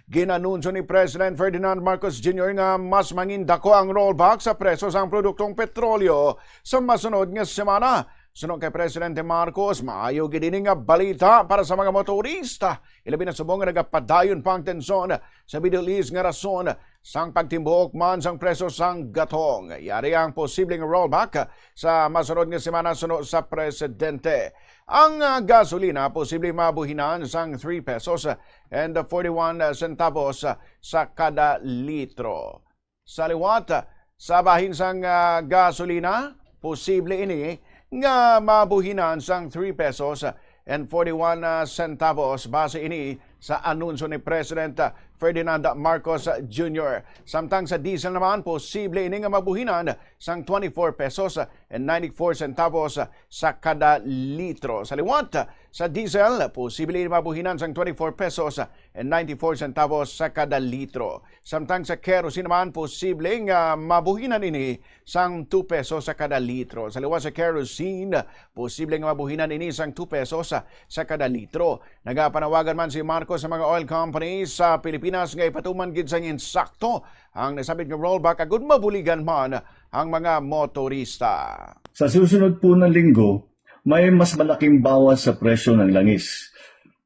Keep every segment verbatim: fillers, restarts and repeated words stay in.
Ginanunsyo ni President Ferdinand Marcos Junior nga mas mangindako ang rollback sa presyo sang produktong petrolyo sa masunod nga semana. Suno kay Presidente Marcos, maayo gid ini nga balita para sa mga motorista, ilabi na subong nga nagapadayon pa ang tensyon sa Middle East nga rason sang pagtimbuok man sang presyo sang gatong. Yari ang posibleng rollback sa masunod nga semana suno sa presidente. Ang, ah, gasolina posible mabuhinan sang three pesos and forty-one centavos sa kada litro. Sa liwat, sa bahin sang, ah, gasolina, posible ini nga mabuhinan sang three pesos and forty-one centavos, base ini sa anunsyo ni President Ferdinand Marcos Junior. Samtang sa diesel naman, posible ini nga mabuhinan sang twenty-four pesos and ninety-four centavos sa kada litro. Sa liwat, sa diesel, posible ini mabuhinan sang twenty-four pesos and ninety-four centavos sa kada litro. Samtang sa kerosene naman, posible nga mabuhinan ini sang two pesos sa kada litro. Sa liwat sa kerosene, posible nga mabuhinan ini sang two pesos sa kada litro. Nagapanawagan man si Marcos sa mga oil companies sa Pilipinas nga ipatuman gid sang insakto ang nasabit nga rollback agud mabuligan man ang mga motorista. Sa susunod po na linggo, may mas malaking bawas sa presyo ng langis.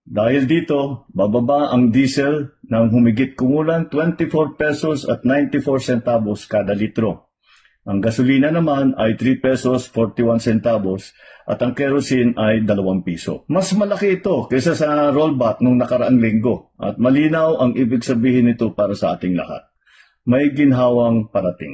Dahil dito, bababa ang diesel ng humigit kumulang twenty-four pesos at ninety-four centavos kada litro. Ang gasolina naman ay three pesos forty-one centavos at ang kerosene ay dalawang piso. Mas malaki ito kaysa sa rollback nung nakaraang linggo at malinaw ang ibig sabihin nito para sa ating lahat. May ginhawang parating.